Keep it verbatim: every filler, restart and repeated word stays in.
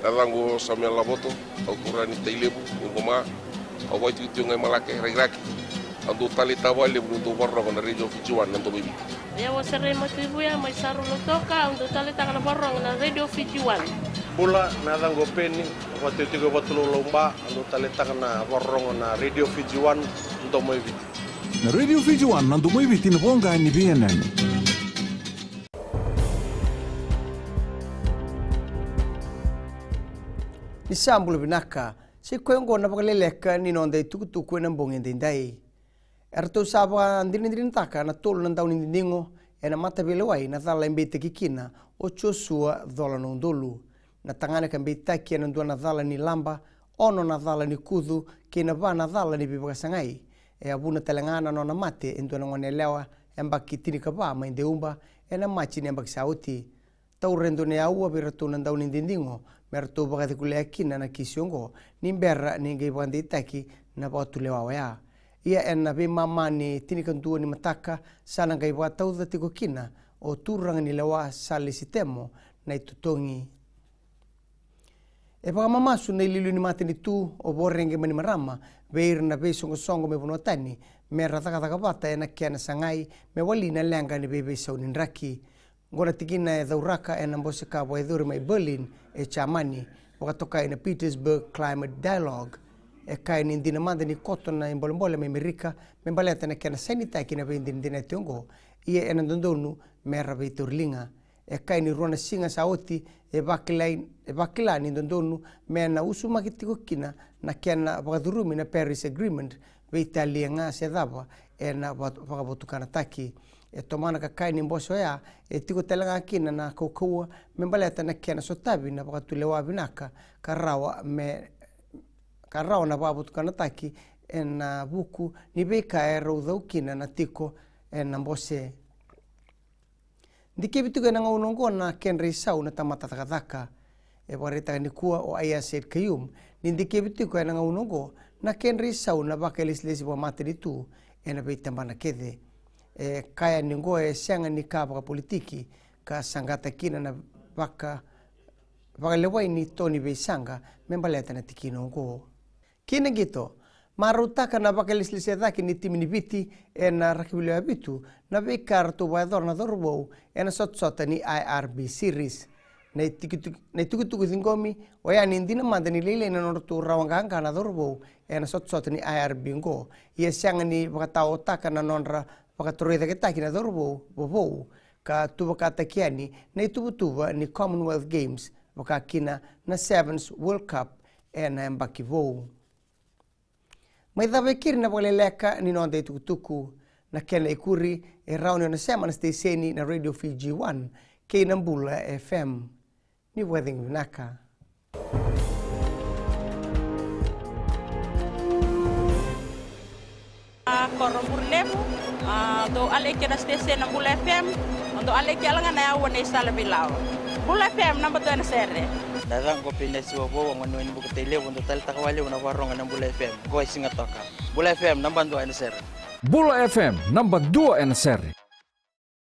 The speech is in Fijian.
Na yacaqu o Samuel Lavoto, au turaga ni Tailevu, ni Qoma. Au vakaitikotiko ga i Malake, Rakiraki. Au dau taleitaka vakalevu niu dau vakarorogo na Radio Fiji One, na Domo i Viti. Io, au o Serei Matuivuya mai Saru, Lautoka, au dau taleitaka na vakarorogo na Radio Fiji One. Bula, na yacaqu o Peni, au vakaitikotiko e Vatulaulau, Ba, au dau taleitaka na vakarorogo na Radio Fiji One, na Domo i Viti. Na Radio Fiji One, na Domo i Viti, na voqa ni veiyanuyanu. Ni sa bula vinaka, sa i koya oqo na vakaleleka ni noda itukutuku ena bogi edaidai. Eratou sa vakadinadinataka na tolu na daunididigo ena mataveilewai na cala e beitaki kina o Joshua Colanaudolu. Na tagane ka beitaki ena dua na cala ni laba, ono na cala ni kucu kei na va na cala ni veivakasagai. E a vuna tale ga na nona mate e dua na goneyalewa yabaki tinikava mai Deuba ena Maji ni yabaki sa oti. Taura e dua na aua vei iratou na daunididigo me ratou vakacekulea kina na kisi oqo ni bera ni qai vakadeitaki na vakatulewa oya. Ia ena veimama ni tinikadua ni mataka sa na qai vakatauca tiko kina o turaga ni lewa Salesi Temo na itotogi. E vakamamasu na iliuliu ni matanitu o Voreqe Bainimarama vei ira na veisoqosoqo mai vanua tani me ra cakacaka vata ena kena sagai me wali na leqa ni veiveisau ni draki. Oqo na tikina e cauraka ena bose ka vakayacori mai Berlin e Jamani, vakatokai na Petersburg Climate Dialogue. E kaya ni dina mada ni koto na ibolebole mai Merika me baleta na kena sainitaki na veidinadinati oqo, ia ena dodonu me ra veitauriliga. E kaya ni rua na siga sa oti e vakilai, e vakila ni dodonu me na usumaki tiko kina na kena vakacurumi na Paris Agreement, veitalia ga se cava ena va-, vakavotukanataki. E tomana ka kaya ni bose oya e tiko tale ga kina na kaukauwa me baleta na kena sotavi na vakatulewa vinaka ka rawa me, ka rawa na vakavotukanataki ena vuku ni veika e rau cau kina na tiko ena bose. Dikevi tiko ena gauna oqo na kedra isau na tamata cakacaka. E vakaraitaka nikua o Aiyaz Sayed-Khaiyum ni dikevi tiko ena gauna oqo na kedra isau na vakailesilesi vakamatanitu ena veitabana kece. E kaya ni oqo e sega ni ka vakapolitiki ka saqata kina na vaka, vakalewai ni to ni veisaqa me baleta na tikina oqo. Kina qito, marautaka na vakailesilesi e cake ni timi ni Viti ena rakavi lewe vitu na veika ratou vakayacora na cauravou ena sotasota ni I R B Series. Na itukutuku, na itukutuku ciqomi oya ni dina mada ni lailai na nodratou rawa qaqa na cauravou ena sotasota ni I R B oqo, ia sega ni vakataotaka na nodra vakatorocaketaki na cauravou vovou ka tuvakataki yani na ituvatuva ni Commonwealth Games, vaka kina na Sevens World Cup ena yabaki vou. Mai cava e keri na vakaleleka ni noda itukutuku. Na kena ikuri e rawa ni o na sema na siteseni na Radio Fiji One kei na Bula F M. Ni vakacegu vinaka. A, ko Roburu Levu, a, dou aleki na siteseni na Bula F M, dou aleki yala ga na yaua nei Sala Veilawa. Bula F M, naba dua ena sere. Na yacaqu o Penesi Wavou, au gone ni Buka Tailevu, dou taleitaka vakalevu na vakarorogo na Bula F M, qo e Sigatoka. Bula F M, naba dua ena sere. Bula F M, naba dua ena sere.